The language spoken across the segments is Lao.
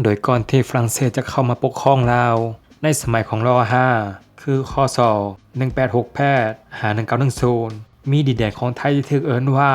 ໂດຍກ່ອນທີ່ຝຣັ່ງເສດຈະເຂົ້າມາປົກຄອງລາວ ໃນສະໄໝຂອງ ລ.ຫ້າ ຄື ຄ.ສ. ໜຶ່ງແປດຫົກແປດ ຫາ ໜຶ່ງເກົ້າໜຶ່ງສູນ ມີດິນແດນຂອງໄທທີ່ຖືກເອີ້ນວ່າ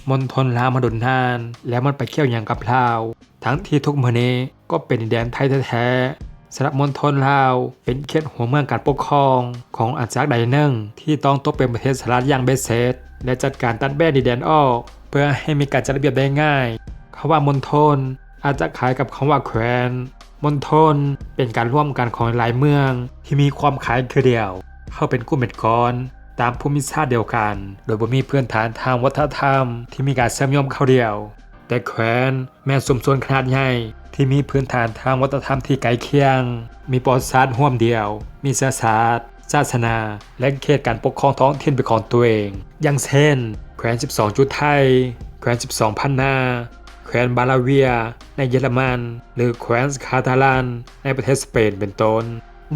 ມົນທົນລາວມາດົນນານ ແລ້ວມັນໄປກ່ຽວຫຍັງກັບລາວ ທັງທີ່ທຸກມື້ນີ້ກໍເປັນດິນແດນໄທແທ້ໆ. ສຳລັບມົນທົນລາວ ເປັນເຂດຫົວເມືອງການປົກຄອງຂອງອານາຈັກໃດໜຶ່ງ ທີ່ຕ້ອງຕົກເປັນປະເທດສະຫະລັດຢ່າງເບັດເສັດ ແລະ ຈັດການຕັດແບ່ງດິນແດນອອກ ເພື່ອໃຫ້ມີການຈັດລະບຽບໄດ້ງ່າຍ. ຄຳວ່າມົນທົນ ອາດຈະຄ້າຍກັບຄຳວ່າແຂວນ. ມົນທົນເປັນການລວມກັນຂອງຫຼາຍເມືອງທີ່ມີຄວາມຄ້າຍຄືດຽວ ເຂົ້າເປັນກຸ່ມເປັນກ້ອນ ຕາມພູມິສາດດຽວກັນ ໂດຍບໍ່ມີພື້ນຖານທາງວັດທະນະທຳທີ່ມີການເຊື່ອມໂຍງເຂົ້າດຽວ. ແຕ່ແຂວນແມ່ນຊຸມຊົນຂະໜາດໃຫຍ່ທີ່ມີພື້ນຖານທາງວັດທະນະທຳທີ່ໃກ້ຄຽງ, ມີປະຫວັດສາດຮ່ວມດຽວ, ມີເຊື້ອຊາດ, ສາສະໜາ ແລະ ເຂດການປົກຄອງທ້ອງຖິ່ນເປັນຂອງຕົວເອງ, ຢ່າງເຊັ່ນ ແຂວນສິບສອງຈຸດໄທ, ແຂວນສິບສອງພັນນາ, ແຂວນບາລາເວຍໃນເຢຍລະມັນ ຫຼື ແຂວນຄາຕາລານໃນປະເທດສະເປນ ເປັນຕົ້ນ.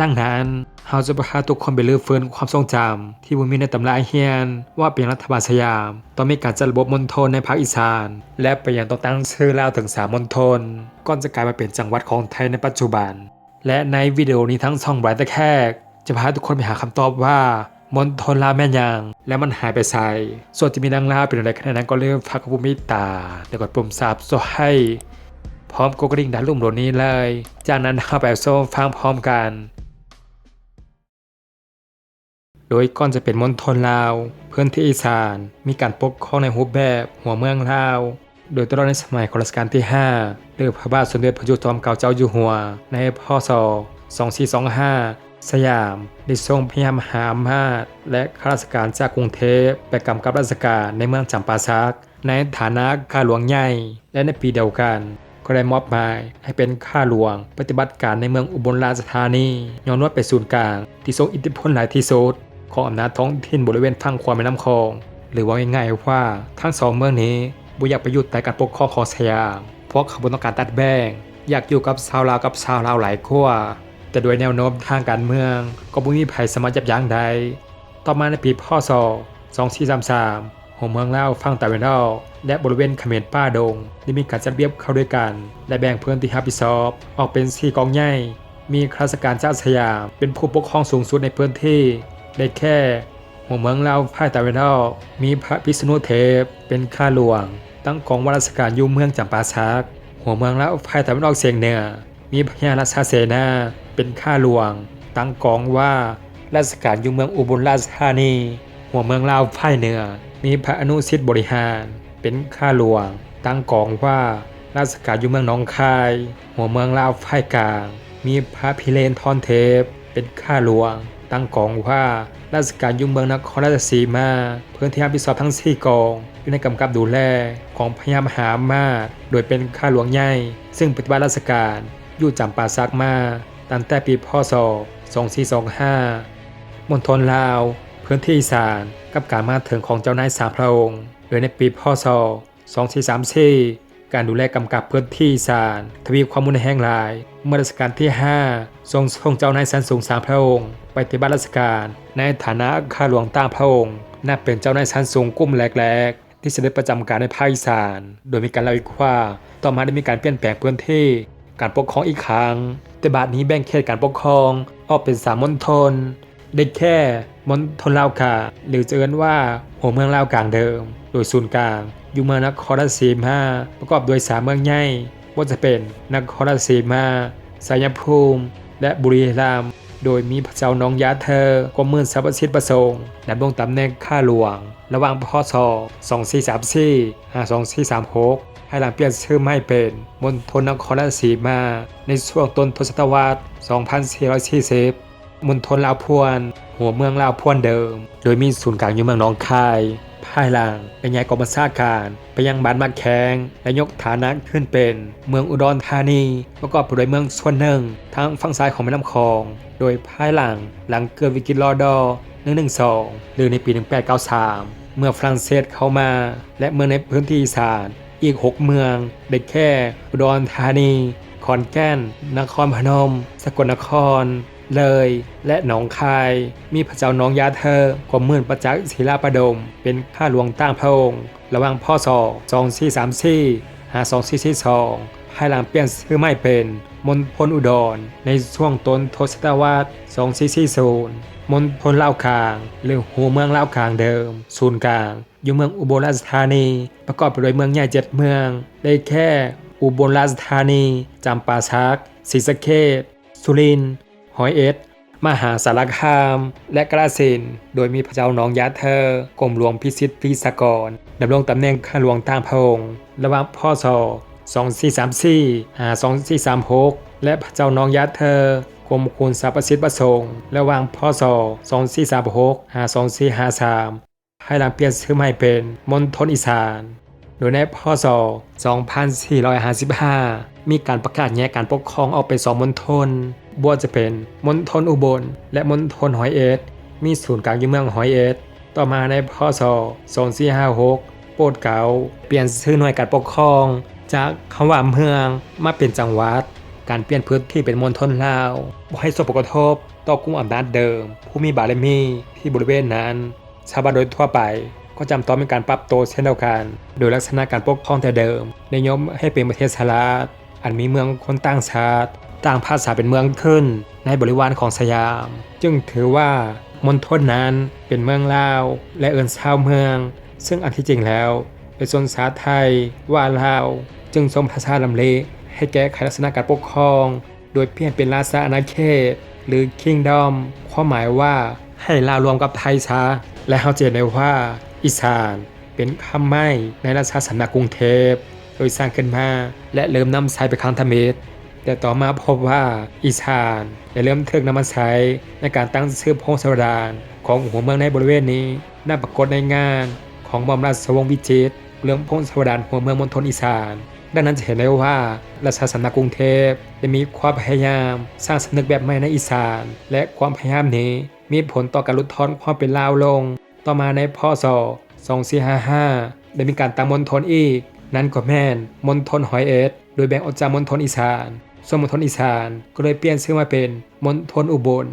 ດັ່ງນັ້ນ, ເຮົາຈະພາທຸກຄົນໄປຮື້ຟື້ນຄວາມຊົງຈຳທີ່ບໍ່ມີໃນຕຳລາຮຽນ ວ່າເປັນຫຍັງລັດຖະບານສະຫຍາມຕ້ອງມີການຈັດລະບົບມົນທົນໃນພາກອີສານ ແລະ ເປັນຫຍັງຕ້ອງຕັ້ງຊື່ລາວເຖິງສາມມົນທົນ ກ່ອນຈະກາຍມາເປັນຈັງຫວັດຂອງໄທໃນປັດຈຸບັນ. ແລະ ໃນວິດີໂອນີ້ທາງຊ່ອງ Bright the Cat ຈະພາທຸກຄົນໄປຫາຄຳຕອບວ່າ ມົນທົນລາວແມ່ນຫຍັງ ແລະ ມັນຫາຍໄປໃສ? ສ່ວນຈະມີເລື່ອງລາວເປັນແນວໃດຂະໜາດນັ້ນ ກໍຢ່າລືມຝາກກົດປຸ່ມຕິດຕາມ ແລະ ກົດປຸ່ມ Subscribe ພ້ອມກົດກະດິ່ງດ້ານລຸ່ມໂດນນີ້ເລີຍ. ຈາກນັ້ນເຮົາໄປຮັບຊົມຟັງພ້ອມກັນ. ໂດຍກ່ອນຈະເປັນມົນທົນລາວ, ພື້ນທີ່ອີສານມີການປົກຄອງໃນຮູບແບບຫົວເມືອງລາວ ໂດຍຕະຫຼອດໃນສະໄໝຂອງລັດຊະການທີຫ້າ ຫຼື ພະບາດສົມເດັດພະຈຸດຈອມເກົ້າເຈົ້າຢູ່ຫົວ ໃນ ພ.ສ. ສອງສີ່ສອງຫ້າ ສະຫຍາມໄດ້ສົ່ງພະຍາມຫາອຳນາດ ແລະ ຂ້າລາຊະການຈາກກຸງເທບໄປກຳກັບລາຊະການໃນເມືອງຈຳປາສັກ ໃນຖານະຂ້າຫຼວງໃຫຍ່ ແລະ ໃນປີດຽວກັນ ກໍໄດ້ມອບໝາຍໃຫ້ເປັນຂ້າຫຼວງປະຕິບັດການໃນເມືອງອຸບົນລາຊະທານີ ຍ້ອນວ່າເປັນສູນກາງທີ່ຊົງອິດທິພົນຫຼາຍທີ່ສຸດຂອງອຳນາດທ້ອງຖິ່ນບໍລິເວນຝັ່ງຂວາແມ່ນ້ຳຂອງ ຫຼື ເວົ້າງ່າຍໆວ່າ ທັງສອງເມືອງນີ້ບໍ່ຢາກໄປຢູ່ໃຕ້ການປົກຄອງຂອງສະຫຍາມ. ພວກເຂົາບໍ່ຕ້ອງການຕັດແບ່ງ, ຢາກຢູ່ກັບຊາວລາວກັບຊາວລາວຫຼາຍກວ່າ. ແຕ່ດ້ວຍແນວໂນ້ມທາງການເມືອງ ກໍບໍ່ມີໃຜສາມາດຢັບຢັ້ງໄດ້. ຕໍ່ມາໃນປີ ພ.ສ. ສອງສີ່ສາມສາມ ຫົວເມືອງລາວຝັ່ງຕາເວັນອອກ ແລະ ບໍລິເວນຂະເໝນປ່າດົງ ໄດ້ມີການຈັດລະບຽບເຂົ້າດ້ວຍກັນ ແລະ ແບ່ງພື້ນທີ່ຮັບຜິດຊອບອອກເປັນສີ່ກອງໃຫຍ່ ມີຂ້າລາຊະການຈາກສະຫຍາມເປັນຜູ້ປົກຄອງສູງສຸດໃນພື້ນທີ່ ໄດ້ແກ່ ຫົວເມືອງລາວຝ່າຍຕາເວັນອອກ ມີພະພິສນຸເທບເປັນຂ້າຫຼວງ ຕັ້ງກອງວ່າລາຊະການຢູ່ເມືອງຈຳປາສັກ. ຫົວເມືອງລາວຝ່າຍຕາເວັນອອກສຽງເໜືອ ມີພະຍາລາຊາເສນາເປັນຂ້າຫຼວງ ຕັ້ງກອງວ່າລາຊະການຢູ່ເມືອງອຸບົນລາຊະທານີ. ຫົວເມືອງລາວຝ່າຍເໜືອ ມີພະອະນຸສິດບໍລິຫານເປັນຂ້າຫຼວງ ຕັ້ງກອງວ່າລາຊະການຢູ່ເມືອງໜອງຄາຍ. ຫົວເມືອງລາວຝ່າຍກາງ ມີພະພິເລນທອນເທບເປັນຂ້າຫຼວງ ຕັ້ງກອງວ່າລາຊະການຢູ່ເມືອງນະຄອນລາຊະສີມາ. ພື້ນທີ່ຮັບຜິດຊອບທັງສີ່ກອງ ຢູ່ໃນກຳກັບດູແລຂອງພະຍາມຫາອຳນາດ ໂດຍເປັນຂ້າຫຼວງໃຫຍ່ ຊຶ່ງປະຕິບັດລາຊະການຢູ່ຈຳປາສັກມາຕັ້ງແຕ່ປີ ພ.ສ. ສອງສີ່ສອງຫ້າ. ມົນທົນລາວ, ພື້ນທີ່ອີສານ ກັບການມາເຖິງຂອງເຈົ້ານາຍສາມພະອົງ ໂດຍໃນປີ ພ.ສ. ສອງສີ່ສາມສີ່ ການດູແລກຳກັບພື້ນທີ່ອີສານທະວີຄວາມຮຸນແຮງຫຼາຍ ເມື່ອລາຊະການທີຫ້າ ຊົງສົ່ງເຈົ້ານາຍຊັ້ນສູງສາມພະອົງໄປປະຕິບັດລາຊະການໃນຖານະຂ້າຫຼວງຕ່າງພະອົງ ນັບເປັນເຈົ້ານາຍຊັ້ນສູງກຸ່ມແລກໆ ທີ່ສະເດັດປະຈຳການໃນພາກອີສານ. ໂດຍມີການເລົ່າອີກວ່າ ຕໍ່ມາໄດ້ມີການປ່ຽນແປງພື້ນທີ່ການປົກຄອງອີກຄັ້ງ, ແຕ່ບາດນີ້ແບ່ງເຂດການປົກຄອງອອກເປັນສາມມົນທົນ ໄດ້ແກ່ ມົນທົນລາວກາງ ຫຼື ຈະເອີ້ນວ່າຫົວເມືອງລາວກາງເດີມ ໂດຍສູນກາງຢູ່ເມືອງນະຄອນລາຊະສີມາ ປະກອບດ້ວຍສາມເມືອງໃຫຍ່ ບໍ່ວ່າຈະເປັນນະຄອນລາຊະສີມາ, ໄຊຍະພູມ ແລະ ບຸລີລຳ ໂດຍມີພະເຈົ້າໜອງຢາເທີ ກວມໝື່ນສັບປະສິດປະສົງ ດຳລົງຕຳແໜ່ງຂ້າຫຼວງ ລະຫວ່າງ ພ.ສ. ສອງສີ່ສາມສີ່ ຫາ ສອງສີ່ສາມຫົກ ພາຍຫຼັງປ່ຽນຊື່ໃໝ່ເປັນມົນທົນນະຄອນລາຊະສີມາ ໃນຊ່ວງຕົ້ນທົດສະຕະວັດສອງພັນສີ່ຮ້ອຍສີ່ສິບ. ມົນທົນລາວພວນ, ຫົວເມືອງລາວພວນເດີມ ໂດຍມີສູນກາງຢູ່ເມືອງໜອງຄາຍ. ພາຍຫຼັງໄດ້ຍ້າຍກອງບັນຊາການໄປຍັງບ້ານໝາກແຂ້ງ ແລະ ຍົກຖານະຂຶ້ນເປັນເມືອງອຸດອນທານີ ປະກອບໄປດ້ວຍເມືອງສ່ວນໜຶ່ງທາງຝັ່ງຊ້າຍຂອງແມ່ນ້ຳຂອງ ໂດຍພາຍຫຼັງ ຫຼັງເກີດວິກິດລໍດໍໜຶ່ງໜຶ່ງສອງ ຫຼື ໃນປີໜຶ່ງແປດເກົ້າສາມ ເມື່ອຝຣັ່ງເສດເຂົ້າມາ ແລະ ເມືອງໃນພື້ນທີ່ອີສານ ອີກຫົກເມືອງ ໄດ້ແກ່ ອຸດອນທານີ, ຂອນແກ່ນ, ນະຄອນພະນົມ, ສະກົນນະຄອນ, ເລີຍ ແລະ ໜອງຄາຍ ມີພະເຈົ້າໜອງຢາເທີ ກວມໝື່ນປະຈັກສີລາປະດົມ ເປັນຂ້າຫຼວງຕ່າງພະອົງ ລະຫວ່າງ ພ.ສ. ສອງສີ່ສາມສີ່ ຫາ ສອງສີ່ສີ່ສອງ ພາຍຫຼັງປ່ຽນຊື່ໃໝ່ເປັນ ມົນທົນອຸດອນ ໃນຊ່ວງຕົ້ນທົດສະຕະວັດສອງສີ່ສີ່ສູນ ມົນທົນລາວກາງ ຫຼື ຫົວເມືອງລາວກາງເດີມ ສູນກາງຢູ່ເມືອງອຸບົນລາຊະທານີ ປະກອບໄປດ້ວຍເມືອງໃຫຍ່ເຈັດເມືອງ ໄດ້ແກ່ ອຸບົນລາຊະທານີ, ຈຳປາສັກ, ສີສະເກດ, ສຸລິນ, ຮ້ອຍເອັດ, ມະຫາສາລະຄາມ ແລະ ກາລະສິນ ໂດຍມີພະເຈົ້າໜອງຢາເທີ ກົມຫຼວງພິຊິດ ວິສາກອນ ດຳລົງຕຳແໜ່ງຂ້າຫຼວງຕາມພະອົງ ລະຫວ່າງ ພ.ສ. ສອງສີ່ສາມສີ່ ຫາ ສອງສີ່ສາມຫົກ ແລະ ພະເຈົ້າໜອງຢາເທີ ກົມຂຸນສາປະສິດປະສົງ ລະຫວ່າງ ພ.ສ. ສອງສີ່ສາມຫົກ ຫາ ສອງສີ່ຫ້າສາມ ພາຍຫຼັງປ່ຽນຊື່ໃໝ່ເປັນມົນທົນອີສານ. ໂດຍໃນ ພ.ສ. ສອງພັນສີ່ຮ້ອຍຫ້າສິບຫ້າ ມີການປະກາດແຍກການປົກຄອງອອກເປັນສອງມົນທົນ, ບໍ່ວ່າຈະເປັນມົນທົນອຸບົນ ແລະ ມົນທົນຮ້ອຍເອັດ ມີສູນກາງຢູ່ເມືອງຮ້ອຍເອັດ. ຕໍ່ມາໃນ ພ.ສ. ສອງສີ່ຫ້າຫົກ ໂປດເກົ້າ ປ່ຽນຊື່ໜ່ວຍການປົກຄອງ ຈາກຄຳວ່າເມືອງ ມາເປັນຈັງຫວັດ. ການປ່ຽນພື້ນທີ່ເປັນມົນທົນລາວ ບໍ່ໃຫ້ສົ່ງຜົນກະທົບຕໍ່ກຸ່ມອຳນາດເດີມ ຜູ້ມີບາລະມີທີ່ບໍລິເວນນັ້ນ. ຊາວບ້ານໂດຍທົ່ວໄປກໍຈຳຕ້ອງມີການປັບໂຕເຊັ່ນດຽວກັນ, ໂດຍລັກສະນະການປົກຄອງແຕ່ເດີມໄດ້ຍົກໃຫ້ເປັນປະເທດສະຫະລັດ ອັນມີເມືອງຄົນຕ່າງຊາດ, ຕ່າງພາສາເປັນເມືອງຂຶ້ນໃນບໍລິວານຂອງສະຫຍາມ, ຈຶ່ງຖືວ່າມົນທົນນັ້ນເປັນເມືອງລາວ ແລະ ເອີ້ນຊາວເມືອງ, ເຊິ່ງອັນທີ່ຈິງແລ້ວເປັນຊົນຊາດໄທວ່າລາວ, ຈຶ່ງຊົງພະລາຊະດຳລິໃຫ້ແກ້ໄຂລັກສະນະການປົກຄອງ ໂດຍປ່ຽນເປັນລາຊະອານາເຂດ ຫຼື Kingdom ຄວາມໝາຍວ່າໃຫ້ລາວລວມກັບໄທຊະ ແລະ ເຮົາຈະເຫັນໄດ້ວ່າອີສານເປັນຄຳໃໝ່ໃນລາຊະສຳນັກກຸງເທບ ໂດຍສ້າງຂຶ້ນມາ ແລະ ເລີ່ມນຳໃຊ້ເປັນຄັ້ງທຳອິດ. ແຕ່ຕໍ່ມາພົບວ່າອີສານໄດ້ເລີ່ມຖືກນຳມາໃຊ້ໃນການຕັ້ງຊື່ພົງສາວດານຂອງຫົວເມືອງໃນບໍລິເວນນີ້ ໄດ້ປາກົດໃນງານຂອງໝ່ອມລາຊະວົງວິຈິດ ເລື່ອງພົງສາວດານຫົວເມືອງມົນທົນອີສານ. ດັ່ງນັ້ນຈະເຫັນໄດ້ວ່າ ລາຊະສຳນັກກຸງເທບໄດ້ມີຄວາມພະຍາຍາມສ້າງສຳນຶກແບບໃໝ່ໃນອີສານ ແລະ ຄວາມພະຍາຍາມນີ້ມີຜົນຕໍ່ການຫຼຸດຜ່ອນຄວາມເປັນລາວລົງ. ຕໍ່ມາໃນ ພ.ສ. ສອງສີ່ຫ້າຫ້າ ໄດ້ມີການຕັ້ງມົນທົນອີກ, ນັ້ນກໍແມ່ນມົນທົນຮ້ອຍເອັດ ໂດຍແບ່ງອອກຈາກມົນທົນອີສານ, ສ່ວນມົນທົນອີສານກໍເລີຍປ່ຽນຊື່ມາເປັນມົນທົນອຸບົນ.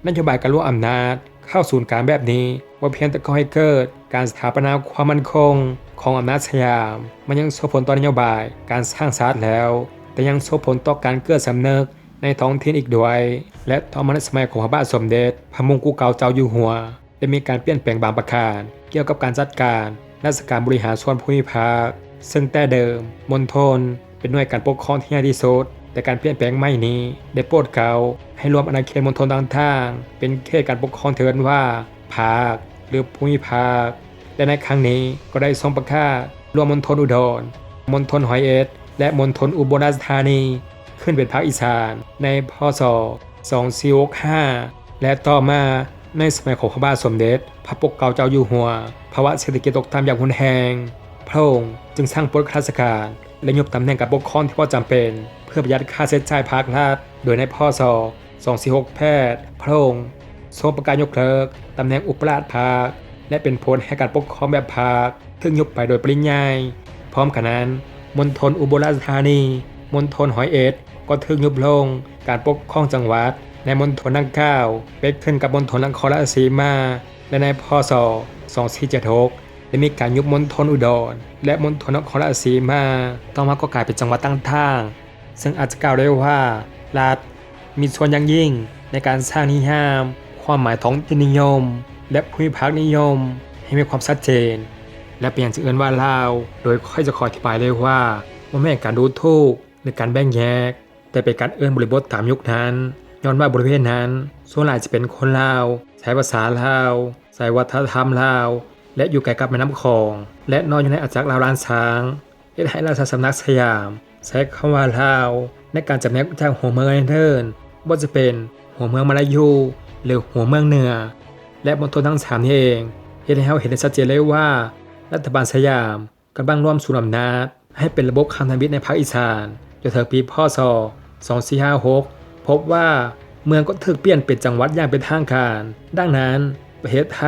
ນະໂຍບາຍການລວມອຳນາດເຂົ້າສູນກາງແບບນີ້ ບໍ່ພຽງແຕ່ກໍ່ໃຫ້ເກີດການສະຖາປະນາຄວາມໝັ້ນຄົງຂອງອຳນາດສະຫຍາມ, ມັນຍັງສົ່ງຜົນຕໍ່ນະໂຍບາຍການສ້າງຊາດແລ້ວ, ແຕ່ຍັງສົ່ງຜົນຕໍ່ການເກີດສຳນຶກໃນທ້ອງຖິ່ນອີກດ້ວຍ. ແລະ ຕໍ່ມາໃນສະໄໝຂອງພະບາດສົມເດັດພະມົງກຸເກົາເຈົ້າຢູ່ຫົວ ໄດ້ມີການປ່ຽນແປງບາງປະການກ່ຽວກັບການຈັດການລາຊະການບໍລິຫານສ່ວນພູມິພາກ, ເຊິ່ງແຕ່ເດີມມົນທົນເປັນໜ່ວຍການປົກຄອງທີ່ໃຫຍ່ທີ່ສຸດ, ແຕ່ການປ່ຽນແປງໃໝ່ນີ້ໄດ້ໂປດເກົ້າໃຫ້ລວມອານາເຂດມົນທົນຕ່າງໆເປັນເຂດການປົກຄອງທີ່ເອີ້ນວ່າພາກ ຫຼື ພູມິພາກ, ແລະ ໃນຄັ້ງນີ້ກໍໄດ້ຊົງປະກາດລວມມົນທົນອຸດອນ, ມົນທົນຮ້ອຍເອັດ ແລະ ມົນທົນອຸບົນລາຊະທານີ ຂຶ້ນເປັນພາກອີສານໃນ ພ.ສ. ສອງສີ່ຫົກຫ້າ ແລະ ຕໍ່ມາໃນສະໄໝຂອງພະບາດສົມເດັດພະປົກເກົາເຈົ້າຢູ່ຫົວ, ພາວະເສດຖະກິດຕົກຕ່ຳຢ່າງຮຸນແຮງ, ພະອົງຈຶ່ງສັ່ງປົດຂ້າລາຊະການ ແລະ ຍຸບຕຳແໜ່ງການປົກຄອງທີ່ບໍ່ຈຳເປັນ ເພື່ອປະຢັດຄ່າໃຊ້ຈ່າຍພາກລັດ, ໂດຍໃນ ພ.ສ. ສອງສີ່ຫົກແປດ ພະອົງຊົງປະກາດຍົກເລີກຕຳແໜ່ງອຸປະລາຊພາກ ແລະ ເປັນຜົນໃຫ້ການປົກຄອງແບບພາກ ຖືກຍຸບໄປໂດຍປະລິຍາຍ. ພ້ອມກັນນັ້ນ, ມົນທົນອຸບົນລາຊະທານີ, ມົນທົນຮ້ອຍເອັດ ກໍຖືກຍຸບລົງ, ການປົກຄອງຈັງຫວັດໃນມົນທົນດັ່ງກ່າວໄປຂຶ້ນກັບມົນທົນນະຄອນລາຊະສີມາ, ແລະ ໃນ ພ.ສ. ສອງສີ່ເຈັດຫົກ ໄດ້ມີການຍຸບມົນທົນອຸດອນ ແລະ ມົນທົນນະຄອນລາຊະສີມາ, ຕໍ່ມາກໍກາຍເປັນຈັງຫວັດຕ່າງໆ, ເຊິ່ງອາດຈະກ່າວໄດ້ວ່າ ລັດ ມີສ່ວນຢ່າງຍິ່ງໃນການສ້າງນິຍາມຄວາມໝາຍທ້ອງຖິ່ນນິຍົມ ແລະ ພູມິພາກນິຍົມໃຫ້ມີຄວາມຊັດເຈນ. ແລະ ເປັນຫຍັງຈຶ່ງເອີ້ນວ່າລາວ? ໂດຍຂ້ອຍຈະຂໍອະທິບາຍເລີຍວ່າ ບໍ່ແມ່ນການດູຖູກ ຫຼື ການແບ່ງແຍກ, ແຕ່ເປັນການເອີ້ນບໍລິບົດຕາມຍຸກນັ້ນ, ຍ້ອນວ່າບໍລິເວນນັ້ນສ່ວນຫຼາຍຈະເປັນຄົນລາວ, ໃຊ້ພາສາລາວ, ໃຊ້ວັດທະນະທຳລາວ ແລະ ຢູ່ໃກ້ກັບແມ່ນ້ຳຂອງ ແລະ ນອນຢູ່ໃນອານາຈັກລາວລ້ານຊ້າງ. ເຮັດໃຫ້ລາຊະສຳນັກສະຫຍາມໃຊ້ຄຳວ່າລາວ ໃນການຈຳແນກຈາກຫົວເມືອງອື່ນໆ ບໍ່ວ່າຈະເປັນຫົວເມືອງມະລາຢູ ຫຼື ຫົວເມືອງເໜືອ ແລະ ມົນທົນທັງສາມນີ້ເອງ ເຮັດໃຫ້ເຮົາເຫັນໄດ້ຊັດເຈນເລີຍວ່າ ລັດຖະບານສະຫຍາມກຳລັງລວມສູນອຳນາດໃຫ້ເປັນລະບົບຄຳທຳອິດໃນພາກອີສານ. ຈົນເຖິງປີ ພ.ສ. ສອງສີ່ຫ້າຫົກ ພົບວ່າເມືອງກໍຖືກປ່ຽນເປັນຈັງຫວັດຢ່າງເປັນທາງການ. ດັ່ງນັ້ນ ປະເທດໄທ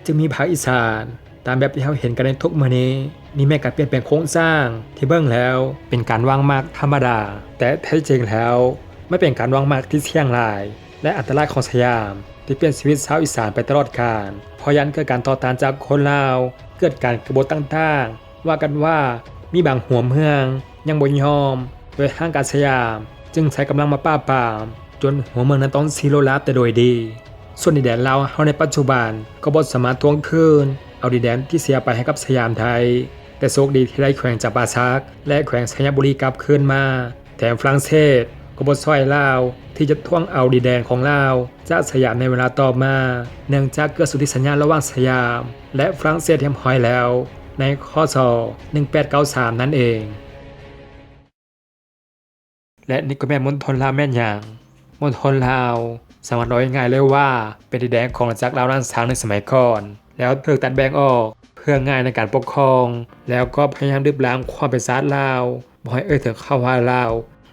ຈຶ່ງມີພາກອີສານ ຕາມແບບທີ່ເຮົາເຫັນກັນໃນທຸກມື້ນີ້. ນີ້ແມ່ນການປ່ຽນແປງໂຄງສ້າງທີ່ເບິ່ງແລ້ວເປັນການຫວ່າງໝາກທຳມະດາ, ແຕ່ແທ້ຈິງແລ້ວມັນເປັນການຫວ່າງໝາກທີ່ສ່ຽງຫຼາຍ ແລະ ອັນຕະລາຍຂອງສະຫຍາມ ທີ່ປ່ຽນຊີວິດຊາວອີສານໄປຕະຫຼອດການ. ເພາະຢ້ານເກີດການຕໍ່ຕ້ານຈາກຄົນລາວ, ເກີດການກະບົດຕ່າງໆ, ວ່າກັນວ່າມີບາງຫົວເມືອງຍັງບໍ່ຍອມ, ໂດຍທາງການສະຫຍາມ ຈຶ່ງໃຊ້ກຳລັງມາປາບປາມ ຈົນຫົວເມືອງນັ້ນຕ້ອງຊິໂລລາບແຕ່ໂດຍດີ. ສ່ວນດິນແດນລາວເຮົາໃນປັດຈຸບັນ ກໍບໍ່ສາມາດທວງຄືນເອົາດິນແດນທີ່ເສຍໄປໃຫ້ກັບສະຫຍາມໄດ້, ແຕ່ໂຊກດີທີ່ໄດ້ແຂວງຈຳປາສັກ ແລະ ແຂວງໄຊຍະບູລີກັບຄືນມາ. ແຖມຝຣັ່ງເສດກໍບໍ່ຊ່ອຍລາວທີ່ຈະທວງເອົາດິນແດນຂອງລາວຈາກສະຫຍາມໃນເວລາຕໍ່ມາ, ເນື່ອງຈາກເກີດສົນທິສັນຍາລະຫວ່າງສະຫຍາມ ແລະ ຝຣັ່ງເສດຮຽບຮ້ອຍແລ້ວ ໃນ ຄ.ສ. ໜຶ່ງແປດເກົ້າສາມ ນັ້ນເອງ. ແລະ ນີ້ກໍແມ່ນມົນທົນລາວແມ່ນຫຍັງ? ມົນທົນລາວ ສາມາດເວົ້າງ່າຍໆເລີຍວ່າ ເປັນດິນແດນຂອງອານາຈັກລາວລ້ານຊ້າງໃນສະໄໝກ່ອນ, ແລ້ວຖືກຕັດແບ່ງອອກເພື່ອງ່າຍໃນການປົກຄອງ, ແລ້ວກໍພະຍາຍາມລຶບລ້າງຄວາມເປັນຊາດລາວ ບໍ່ໃຫ້ເອີ່ຍເຖິງເຂົ້າຫາລາວ,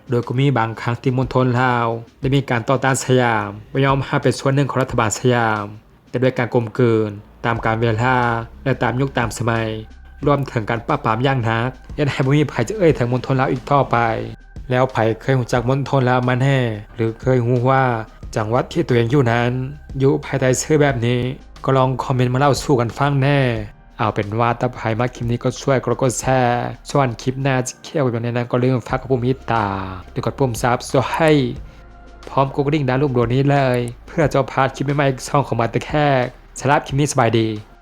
ໂດຍກໍມີບາງຄັ້ງທີ່ມົນທົນລາວໄດ້ມີການຕໍ່ຕ້ານສະຫຍາມ, ບໍ່ຍອມຮັບເປັນສ່ວນໜຶ່ງຂອງລັດຖະບານສະຫຍາມ. ແຕ່ດ້ວຍການກົມກືນຕາມການເວລາ ແລະ ຕາມຍຸກຕາມສະໄໝ, ລວມເຖິງການປາບປາມຢ່າງໜັກ, ເຮັດໃຫ້ບໍ່ມີໃຜຈະເອີ່ຍເຖິງມົນທົນລາວອີກຕໍ່ໄປ. ແລ້ວໃຜເຄີຍຮູ້ຈັກມົນທົນລາວມາແນ່ ຫຼື ເຄີຍຮູ້ວ່າຈັງຫວັດທີ່ຕົວເອງຢູ່ນັ້ນ ຢູ່ພາຍໃຕ້ຊື່ແບບນີ້? ກໍລອງຄອມເມັນມາເລົ່າສູ່ກັນຟັງແນ່. ເອົາເປັນວ່າ ຖ້າໃຜມັກຄລິບນີ້ກໍຊ່ວຍກົດໄລຄ໌ ກົດແຊ, ສ່ວນຄລິບໜ້າຈະກ່ຽວກັບຫຍັງແນວໃດນັ້ນ ກໍຢ່າລືມຝາກກົດປຸ່ມຕິດຕາມ ຫຼື ກົດປຸ່ມ Subscribe ພ້ອມກົດກະດິ່ງດ້ານລຸ່ມໂດນີ້ເລີຍ ເພື່ອຈະບໍ່ພາດຄລິບໃໝ່ໆອີກຊ່ອງຂອງບານຕາແຂກ. ສຳລັບຄລິບນີ້ສະບາຍດີ.